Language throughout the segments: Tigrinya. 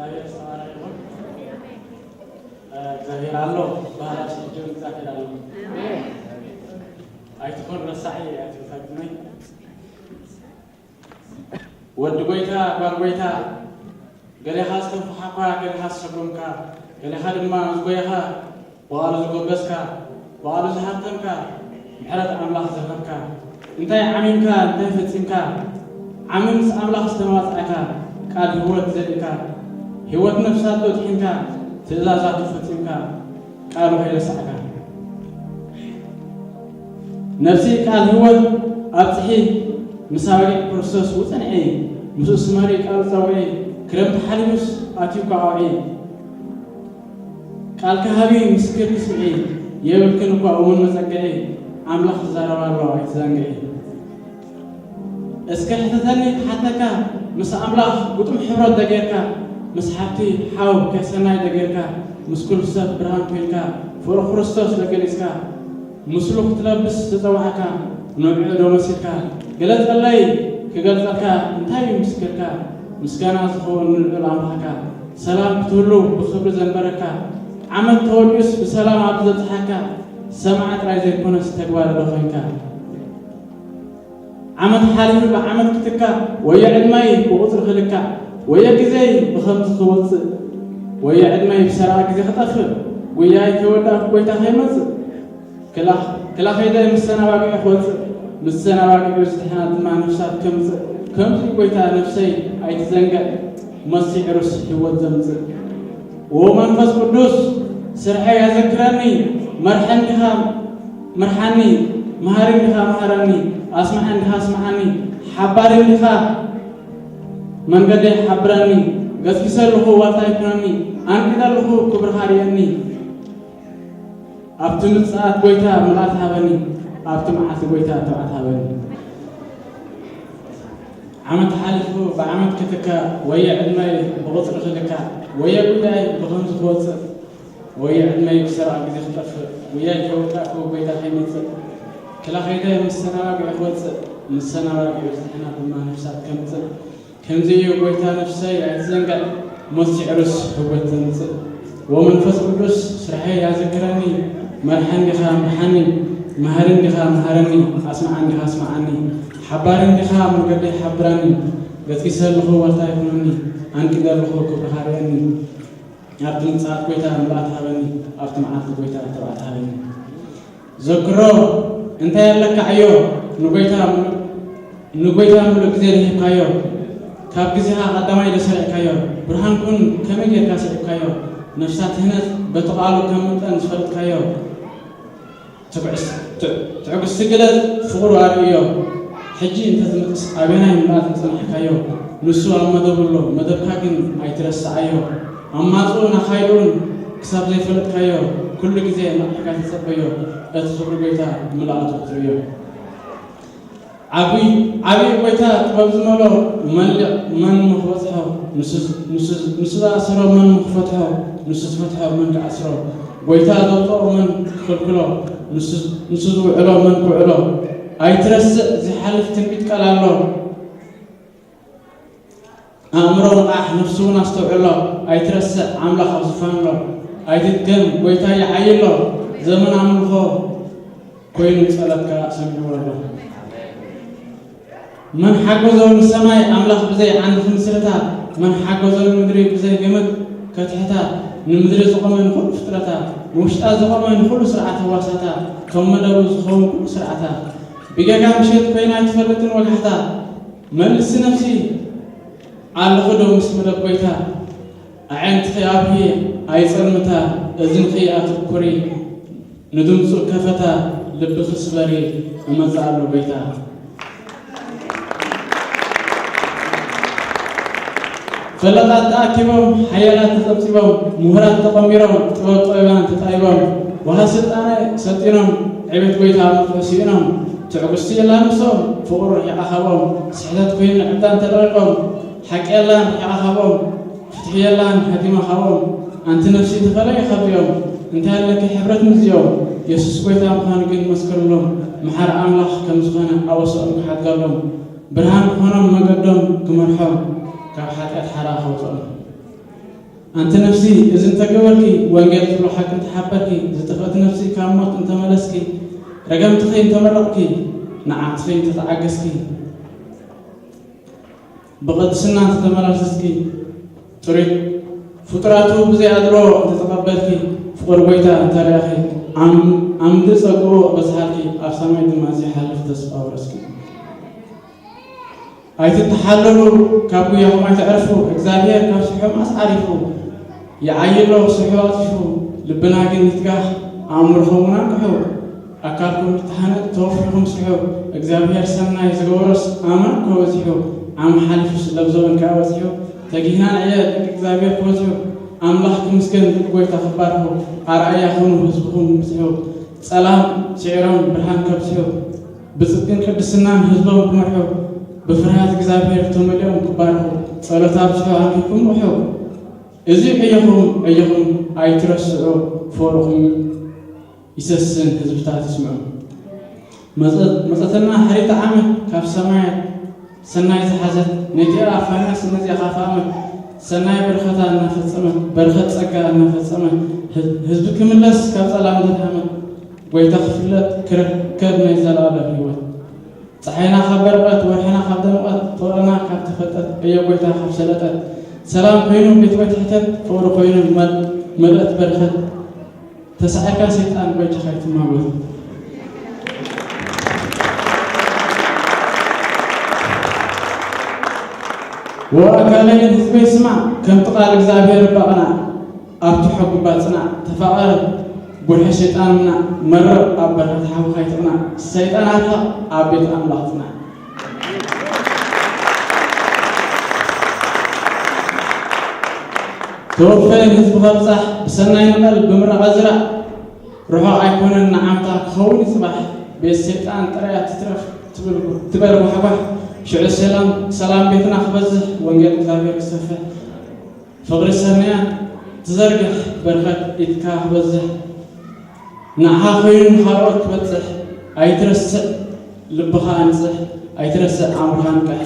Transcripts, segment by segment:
እግዚኣብሔር ዝተባረከ ይኹን። እ፣ እግዚኣብሔር ኣሎ፣ ባህላችን እጅግ እግዚኣብሔር ኣሎ። ኣይትኾን ረሳዒ ኣይትፈግመኝ። ወዲ ጎይታ፣ ጓል ጎይታ፣ ገሌኻ ዝተንፈሓኳ፣ ገሌኻ ዝሰጎምካ፣ ገሌኻ ድማ ዝጎየኻ፣ ብቓሉ ዝጎበዝካ፣ ብቓሉ ዝሃብተምካ፣ ምሕረት ኣምላኽ ዝረኸብካ፣ እንታይ ዓሚምካ፣ እንታይ ፈጺምካ፣ ዓሚ ምስ ኣምላኽ ዝተመባጽዓካ፣ ቃል ህይወት ዘርእካ፣ ህይወት ነፍሳት ዶ ድሒንካ፣ ትእዛዛቱ ፈጺምካ፣ ቃሉ ከይረሳዕካ። ነፍሲ ቃል ህይወት ኣብጽሒ፣ ምስ ኣባጊዕ ክርስቶስ ውጽንዒ፣ ምስኡ ስመሪ ቃሉ ጸውዒ፣ ክረምቲ ሓሊፉስ ኣትዩ እኳ ቀውዒ። ቃልካ ሃቢ ምስክርኪ ስምዒ፣ የብልክን እኳ እውን መጸግዒ፣ ኣምላኽ ዝዛረብ ኣሎ ኣይትዘንግዒ። እስከ ሕተተኒ ክሓተካ፣ ምስ ኣምላኽ ግጡም ሕብረት ዶ ጌርካ፣ ምስ ሓብቲ ሓው ከሰናይ ዶ ጌርካ፣ ምስ ኩሉ ሰብ ብርሃን ኮይንካ፣ ፍቕሪ ክርስቶስ ዶ ገሊጽካ፣ ምስሉ ክትለብስ ዝተጸዋዕካ፣ ንዕኡ ዶ መሲልካ፣ ገለጸለይ ክገልጸልካ፣ እንታይ እዩ ምስክርካ፣ ምስጋና ዝኸውን ንልዑል ኣምላኽካ፣ ሰላም ክትህሉ ብኽብሪ ዘንበረካ፣ ዓመት ተወዲኡስ ብሰላም ኣብ ዘብጽሓካ፣ ሰማዒ ጥራይ ዘይኮነስ ተግባሪ ዶ ኮይንካ። ዓመት ሓሊፉ ብዓመት ክትካ፣ ወየ ዕድመይ ብቑጽሪ ክልካዕ፣ ወየ ግዜይ ብኸምዚ ክወጽእ፣ ወየ ዕድመይ ብሰረቓ ግዜ ክጠፍእ፣ ጉያይ ከይወዳእኩ ጎይታ ከይመጽእ፣ ክላ-፣ ክላ ከይደ ምስ ሰናባግዒ ክወጽእ፣ ምስ ሰናባግዒ ብዝተሕና ድማ ነፍሳት ከምጽእ፣ ከምዚ ጎይታ ነፍሰይ ኣይትዘንግዕ፣ መሲ ዕሩስ ህይወት ዘምጽእ። ዎ መንፈስ ቅዱስ ስርሐይ ኣዘክረኒ፣ መርሐን ዲኻ መርሓኒ፣ መሃሪ እንዲኻ መሃረኒ፣ ኣስማዒ እንዲኻ ኣስማዓኒ፣ ሓባሪ እንዲኻ መንገደይ ሓብረኒ፣ ገስጊሰ ኣለኹ ዋልታይ ኩነኒ፣ ኣንቂደ ኣለኹ ክብርኻ ርእየኒ። ኣብቲ ምጽኣት ጎይታ ምልኣት ሃበኒ፣ ኣብቲ መዓልቲ ጎይታ ትብዓት ሃበኒ። ዓመት ሓሊፉ ብዓመት ክትካእ፣ ወየ ዕድመይ ብቑጽሪ ክልካእ፣ ወየ ጉዳይ ብኸምዚ ክወጽእ፣ ወየ ዕድመይ ብሰረቓ ግዜ ክጠፍእ፣ ጉያይ ከይወዳእኩ ጎይታ ከይመጽእ፣ ክላ ከይደ ምስ ሰናባግዒ ክወጽእ፣ ምስ ሰናባግዒ ብዝተሕና ድማ ነፍሳት ከምጽእ። ከምዚ እዩ ጎይታ ነፍሰይ ኣይትዘንግዕ፣ ሞት ሲዕሩስ ህይወት ዘምጽእ። ወመንፈስ ቅዱስ ስርሐይ ኣዘክረኒ፣ መርሐን ዲኻ ምርሓኒ፣ መሃርን ዲኻ መሃረኒ፣ ኣስማዓን ዲኻ ኣስማዓኒ፣ ሓባርን ዲኻ መንገደይ ሓብራኒ፣ ገስጊሰ ኣለኹ ዋልታ ይኹነኒ፣ ኣንቂደ ኣለኹ ክብርኻ ርእየኒ። ኣብቲ ምጽኣት ጎይታ ምልኣት ሃበኒ፣ ኣብቲ መዓልቲ ጎይታ ትብዓት ሃበኒ። ዘክሮ እንታይ ኣለካ ዕዮ፣ ንጎይታ ምሉእ፣ ንጎይታ ምሉእ ግዜ ዝሂብካዮ፣ ካብ ግዜኻ ቀዳማይ ዶ ሰሪዕካዮ፣ ብርሃን ኩን ከመይ ጌርካ ስዒብካዮ፣ ነፍሳ ትህነጽ በቲ ቃሉ ከም ምጠን ዝፈለጥካዮ፣ ትዕግስ-፣ ትዕ-፣ ትዕግስቲ ግለጽ ፍቕሩ ኣርእዮ። ሕጂ እንተዝመጽእ ኣበየናይ ምልኣት ምጸናሕካዮ? ንሱ ኣብ መደቡ ኣሎ፣ መደብካ ግን ኣይትረስዓዮ። ኣማጽኡን ኣኻይድኡን ክሳብ ዘይፈለጥካዮ፣ ኩሉ ግዜ ነቒሕካ ተጸበዮ፣ እቲ ክብሪ ጎይታ ምልኣቱ ክትርእዮ። ዓቢ፣ ዓቢ ጎይታ ጥበብ ዝመልኦ መን ሊቕ መን ምኽበጽሖ፣ ንሱ፣ ንሱ፣ ንሱ ዝኣሰሮ መን ምኽፈትሖ፣ ንሱ ዝፈትሖ መን ክኣስሮ፣ ጎይታ ዘውጽኦ መን ክኽልክሎ፣ ንሱ፣ ንሱ ዝውዕሎ መን ክውዕሎ። ኣይትረስዕ፣ ዝሓልፍ ትንቢት ቃል ኣሎ። ኣእምሮ ንቓሕ፣ ነፍሲ እውን ኣስተውዕሎ። ኣይትረስዕ፣ ኣምላኽ ኣብ ዝፋን ኣሎ። ኣይትድገም፣ ጎይታ ይዓዪ ኣሎ። ዘመን ኣምልኾ ኮይኑ ጸሎትካ ሰሚዕዎ ኣሎ። መን ሓገዞ ንሰማይ ኣምላኽ ብዘይ ዓንዲ ክምስርታ? መን ሓገዞ ንምድሪ ብዘይ ገመድ ከትሕታ? ንምድሪ ዝቖመ ንኹሉ ፍጥረታ፣ ንውሽጣ ዝቖመ ንኹሉ ስርዓት ህዋሳታ፣ ከም መደቡ ዝኸውን ኩሉ ስርዓታ። ብጌጋ ምሸት ኮይና ኣይትፈልጥን ወግሕታ። መልሲ ነፍሲ፣ ኣለኹ ዶ ምስ መደብ ጎይታ? ኣዒንትኺ ኣብርሂ ኣይጸልምታ፣ እዝንኺ ኣትኩሪ ንድምፁ ከፈታ፣ ልብኺ ስበሪ እመጽእ ኣሎ ጎይታ። ፈለጣት ተኣኪቦም፣ ሓያላት ተጸብጺቦም፣ ምሁራት ተቐሚሮም፣ ጥበብ ጠቢባን ተጣይቦም፣ ወሃ ስልጣነ ሰልጢኖም፣ ዕቤት ጎይታ መፍትሒ ስኢኖም፣ ትዕግስቲ የላምሶም፣ ፍቕሩ ርሒቓ ካብኦም፣ ስሕተት ኮይኑ ዕብዳን ተለቒቖም፣ ሓቂ የላን ርሒቓ ካብኦም፣ ፍትሒ የላን ሃዲማ ካብኦም፣ ኣንቲ ነፍሲ ተፈለዪ ካብዚኦም፣ እንታይ ኣለኪ ሕብረት ምስዚኦም፣ የሱስ ጎይታ ምዃኑ ግን መስክርሎም፣ መሓሪ ኣምላኽ ከም ዝኾነ ኣበስኦም ክሓድገሎም፣ ብርሃን ክኾኖም መገዶም ክመርሖም፣ ካብ ሓጢኣት ሓራ ከውፅኦም። ኣንቲ ነፍሲ፣ እዚ እንተገበርኪ፣ ወንጌል ዝብሎ ሓቂ እንተሓበርኪ፣ ዝጠፍአት ነፍሲ ካብ ሞት እንተመለስኪ፣ ረገምትኺ እንተመረቕኪ፣ ንዓቕትኺ እንተተዓገስኪ፣ ብቕድስና እንተተመላለስኪ፣ ጥሪት ፍጡራቱ ብዘይ ኣድሎ እንተተቐበልኪ፣ ፍቕሪ ጐይታ እንተርኣኺ፣ ዓም-፣ ዓምዲ ጸግኡ ኣበዝሓልኪ፣ ኣብ ሰማይ ድማ ዘይሓልፍ ተስፋ ኣውረስኪ። ኣይትተሓለሉ፣ ካብ ጉያኹም ኣይትዕረፉ፣ እግዚኣብሔር ካብ ስሑም ኣስዓሪፉ። ይዓይሎ ስርሑ ኣጽፊፉ፣ ልብና ግን ይትጋህ፣ ኣእምሮኹም እውን ኣንቅሑ። ኣካልኩም ይተሃነጽ፣ ተወፊኹም ስሑ፣ እግዚኣብሔር ሰናይ ዝገበሮስ ኣማን እኮ በዚሑ። ዓሚ ሓሊፉስ ለብዘበን ከኣ በጺሑ፣ ተጊህና ንዕየ ደቂ እግዚኣብሔር ክበዝሑ። ኣምላኽ ክምስገን፣ ደቂ ጐይታ ክባርኹ፣ ኣርኣያ ኩኑ ህዝብኹም ብዝሑ። ጸላም ስዒሮም ብርሃን ከብዝሑ፣ ብጽድቅን ቅድስናን ህዝቦም ክመርሑ፣ ብፍርሃት እግዚኣብሔር ተመሊኦም ክባርኹ፣ ጸሎት ኣብዝሑ ኣንቢብኩም ምርሑ። እዚ ዕዮኹም፣ ዕዮኹም ኣይትረስዑ፣ ፍቕርኹም ይሰስን ህዝብታት ይስምዑ። መጸ-፣ መጸተና ሕሪት ዓመት ካብ ሰማያት ሰናይ ዝሓዘት፣ ነቲኣ ፋይናንስ መጺኣ ካፍ ዓመት ሰናይ በረኸታ እናፈጸመት፣ በረኸት ጸጋ እናፈጸመት፣ ህዝ-፣ ህዝቢ ክምለስ ካብ ጸላም ዘድሃመት፣ ጐይታ ክፍለጥ ክርከብ ናይ ዘለኣለም ህይወት። ጸሓይና ካብ በርቐት፣ ወርሕና ካብ ደምቐት፣ ፍቕርና ካብ ተፈልጠት፣ ዕዮ ጐይታ ካብ ሰለጠት፣ ሰላም ኮይኑ ቤት ቤት ሕተት፣ ፍቕሪ ኮይኑ መል-፣ መልእት በረኸት፣ ተሳዒርካ ሰይጣን በጃኻ ኣይትማጎት። ወኣካለይን ህዝበይ ስማዕ፣ ከምቲ ቃል እግዚኣብሔር እባ ቅናዕ፣ ኣብቲ ሕጉ እባ ጽናዕ፣ ተፋቐር፣ ጉርሒ ሰይጣን ምናዕ፣ መርቕ ኣብ በረኸት ሓውኻ ኣይትቕናዕ፣ ሰይጣን ኣርሕቕ፣ ኣብ ቤት ኣምላኽ ጽናዕ። ተወፈ ንህዝብኻ ብጻሕ፣ ብሰናይ ንቐል ብምረቓ ዝራእ። ርሑቕ ኣይኮነን ንዓመታ ክኸውን እዩ ጽባሕ። ቤት ሰይጣን ጥራይ እያ ትትረፍ ትብል፣ ትበል ጓሕጓሕ። ሽዑ ሰላም፣ ሰላም ቤትና ክበዝሕ፣ ወንጌል እግዚኣብሔር ክሰፍሕ። ፍቕሪ ሰማያት ትዘርግሕ፣ በረኸት ኢድካ ክበዝሕ። ንዓኻ ኮይኑ ንኻልኦት ክበጽሕ። ኣይትረስዕ ልብኻ ኣንጽሕ፣ ኣይትረስዕ ኣእምሮኻ ንቅሕ።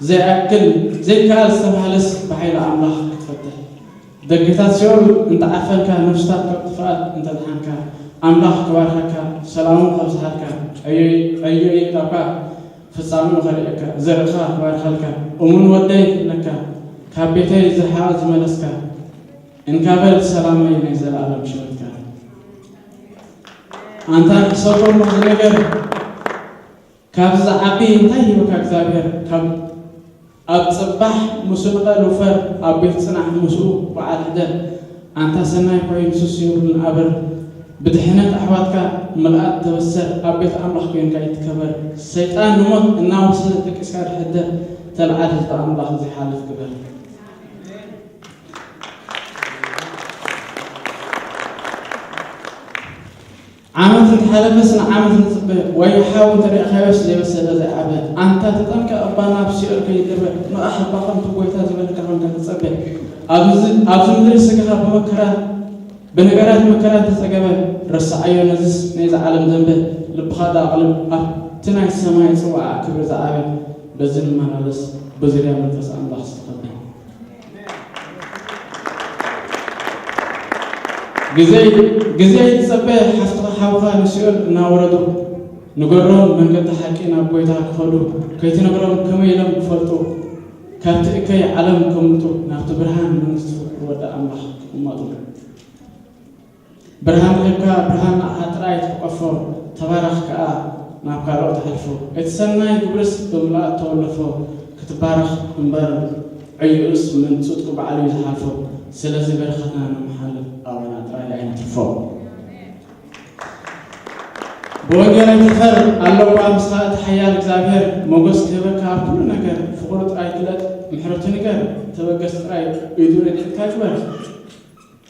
ዘይኣክል ዘይከኣል ዝተባህለስ ብሓይሊ ኣምላኽ ክትፈትሕ። ደገታት ሲኦል እንተዓፈንካ፣ ነፍስታት ካብ ጥፍኣት እንተድሓንካ፣ ኣምላኽ ክባርኸካ፣ ሰላሙ ከብዝሓልካ፣ ዕዮ፣ ዕዮ ይእላብካ፣ ፍጻሜኡ ከርእየካ፣ ዘርእኻ ክባርኸልካ፣ እሙን ወደይ ክብለካ፣ ካብ ቤተይ ዝረሓቐ ዝመለስካ፣ እንካ በል ሰላመይ ናይ ዘለኣለም ሽወትካ። ኣንታ ሕሰቦ እሞ እዚ ነገር፣ ካብዚ ዝዓቢ እንታይ ሂብካ እግዚኣብሔር? ካብ ኣብ ጽባሕ ምስኡ ንቐል ውፈር፣ ኣብ ቤት ጽናሕ ምስኡ በዓል ሕደር። ኣንታ ሰናይ ኮይኑ ሱስ የብሉን ኣበር። ብድሕነት ኣሕዋትካ ምልኣት ተበሰር፣ ኣብ ቤት ኣምላኽ ኮይንካ ይትከበር። ሰይጣን ንሞት እናወሰደ ደቂስካ ድሕደር፣ ተልዓል ህዝቢ ኣምላኽ ዘይሓልፍ ግበር። ዓመት እንተሓለፈስ ንዓመት ንጽበ፣ ወይ ሓው እንተሪእኻዮስ ዘይበሰለ ዘይዓበ። ኣንታ ተጠንቀቕ እባ ናብ ሲኦል ከይትድርበ፣ ንቓሕ እባ ከምቲ ጐይታ ዝበለካ ኾንካ ተጸበ። ኣብዚ፣ ኣብዚ ምድሪ ስጋኻ ብመከራ፣ ብነገራት መከራ እንተጸገበ፣ ረስዓዮ ነዝስ ናይዛ ዓለም ዘንበ፣ ልብኻ ደኣ ኣቕልብ ኣብቲ ናይ ሰማይ ጽዋዓ ክብሪ ዝዓበ፣ በዚ ንመላለስ ብዙርያ መንፈስ ኣምላኽ ዝተኸበ። ግዜ፣ ግዜ ይጸበ፣ ሓፍትኻ ሓውኻ ንሲኦል እናወረዱ፣ ንገሮም መንገዲ ሓቂ ናብ ጐይታ ክኸዱ፣ ከይትነግሮም ከመይ ኢሎም ክፈልጡ፣ ካብቲ እከይ ዓለም ከምልጡ፣ ናብቲ ብርሃን መንግስቲ ፍቅሪ ወዲ ኣምላኽ ክቕመጡ። ብርሃን ሂብካ፣ ብርሃን ንዓኻ ጥራይ ትሕቆፎ፣ ተባረኽ ከኣ ናብ ካልኦት ኣሕልፎ። እቲ ሰናይ ግብርስ ብምልኣት ተወለፎ፣ ክትባረኽ እምበር ዕዩኡስ ምንጽጥቁ ባዕሉ እዩ ዝሓልፎ። ስለዚ በረኸትና ንምሓልፍ ኣባና ጥራይ ኣይነትርፎ። ብወንጌል ኣይትሕፈር፣ ኣሎ እኳ ምስኻ እቲ ሓያል እግዚኣብሔር፣ ሞገስ ክህበካ ኣብ ኩሉ ነገር፣ ፍቕሩ ጥራይ ግለጥ፣ ምሕረቱ ንገር፣ ተበገስ ጥራይ ኢዱ ረድኤትካ ይግበር።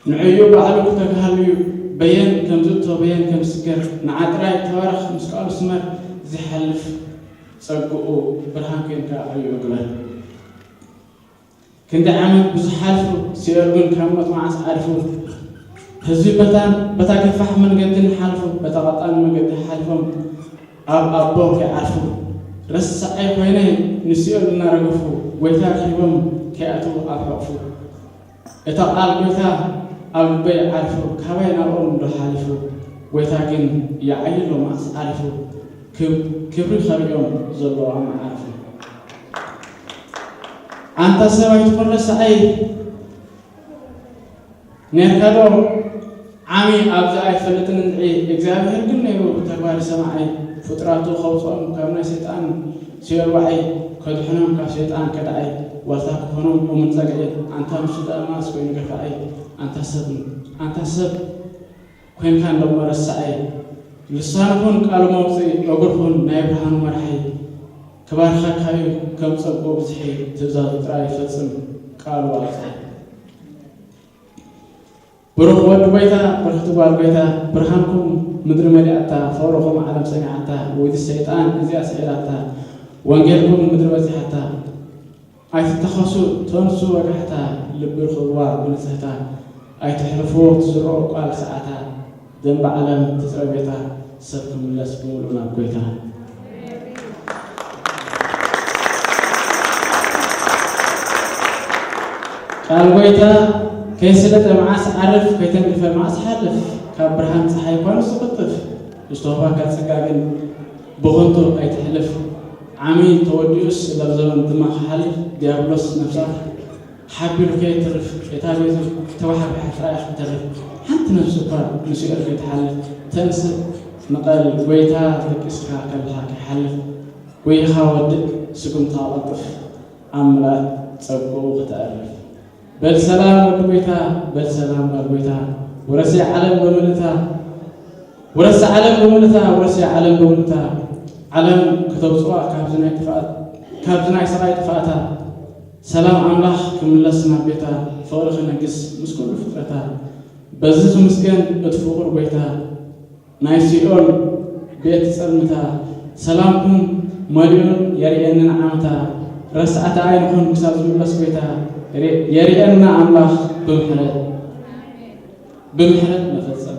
ንዕኡ ባዕሉ ክተግሃሉ እዩ። በየን ከም ዝእቶ በየን ከም ዝስገር፣ ንዓ ጥራይ ተባረኽ ምስ ቃሉ ስመር፣ ዝሓልፍ ጸግኡ ብርሃን ኮይንካ ዕዮ ግበር። ክንዲ ዓመት ብዙሕ ሓልፉ፣ ሲኦል ግን ካብ ሞት መዓስ ዓርፉ። ህዝቢ በታን በታ ገፋሕ መንገድን ሓልፉ፣ በታ ቀጣን መገዲ ሓልፎም ኣብ ኣቦ ከይዓርፉ። ረሳዓይ ኮይነ ንሲኦል እናረገፉ፣ ጎይታ ረኺቦም ከይኣትዉ ኣብ ሕቕፉ። እታ ቃል ጎይታ ኣብ ልበይ ዓሪፉ፣ ካባይ ናብኦም እንዶ ሓሊፉ፣ ጎይታ ግን ይዓይሎ መዓስ ዓሪፉ፣ ክብ-፣ ክብሪ ከርእዮም ዘለዎ መዓርፉ። ኣንታ ሰብ ኣይትኹን ረሳዓይ፣ ኔርካዶ ዓሚ ኣብዚ ኣይትፈልጥን እንድዒ፣ እግዚኣብሔር ግን ነይሩ ብተግባር ይሰማዓይ። ፍጡራቱ ከውፅኦም ካብ ናይ ሰይጣን ሲኦል ዋዒ፣ ከድሕኖም ካብ ሰይጣን ከዳዓይ፣ ዋልታ ክኾኖም እሙን ጸግዒ፣ ኣንታ ንሱ ደኣማስ ኮይኑ ገፋዓይ። ኣንታ ሰብ፣ ኣንታ ሰብ ኮይንካ እንደሞ ረሳዓይ፣ ልሳንኹን ቃሉ መውፅኢ፣ እግርኹን ናይ ብርሃኑ መርሓይ፣ ክባርኸካዩ ከም ጸግኡ ብዝሒ፣ ትእዛዙ ጥራይ ፈጽም ቃሉ ኣብጽሐ። ብሩኽ ወዲ ጎይታ፣ ብርኽቲ ጓል ጎይታ፣ ብርሃንኩም ምድሪ መሊኣታ፣ ፍቕርኹም ዓለም ሰሚዓታ፣ ውዲት ሰይጣን እዚኣ ስዒራታ፣ ወንጌልኩም ምድሪ በጺሓታ። ኣይትተኸሱ፣ ተንሱ ወጋሕታ፣ ልቢ ርኽብዋ ብንጽህታ፣ ኣይትሕልፍዎ ትዝርኦ ቃል ሰዓታ፣ ደንበ ዓለም ትጽረ ቤታ፣ ሰብ ክምለስ ብምሉእ ናብ ጎይታ። ቃል ጎይታ ከይስለጠ መዓስ ዓርፍ፣ ከይተንክፈ መዓስ ሓልፍ፣ ካብ ብርሃን ጸሓይ እኳ ንሱ ቅልጥፍ፣ ዝተዋህባካ ጸጋ ግን ብኸንቱ ኣይትሕልፍ። ዓሚ ተወዲኡስ ለብዘበን ድማ ክሓልፍ፣ ዲያብሎስ ነፍሳት ሓቢሉ ከየትርፍ፣ እታ ቤቱ ተዋሕቢሓ ጥራይ ክትተርፍ፣ ሓንቲ ነፍሲ እኳ ንሲኦል ከይትሓልፍ፣ ተንስእ ንቐል፣ ጎይታ ደቂስካ ከለኻ ከይሓልፍ፣ ጎይኻ ወድእ ስጉምታ ቀልጥፍ፣ ኣብ ምልኣት ጸግኡ ከተዕርፍ። በል ሰላም ወዲ ጎይታ፣ በል ሰላም ጓል ጎይታ፣ ወረሲ ዓለም ብምልእታ፣ ወረሲ ዓለም ብምልእታ፣ ወረሲ ዓለም ብምልእታ፣ ዓለም ከተውጽዋ ካብዚ ናይ ጥፍኣት፣ ካብዚ ናይ ስቓይ ጥፍኣታ፣ ሰላም ኣምላኽ ክምለስ ናብ ቤታ፣ ፍቕሪ ክነግስ ምስ ኩሉ ፍጥረታ፣ በዚ ክምስገን እቲ ፍቑር ጎይታ፣ ናይ ሲኦል ቤት ጸልምታ፣ ሰላምኩም መሊኡን የርእየኒ ንዓመታ፣ ረሳዕቲ ኣይንኹን ክሳብ ዝምለስ ጎይታ፣ የርእየና ኣምላኽ ብምሕረት፣ ብምሕረት መፈጸም።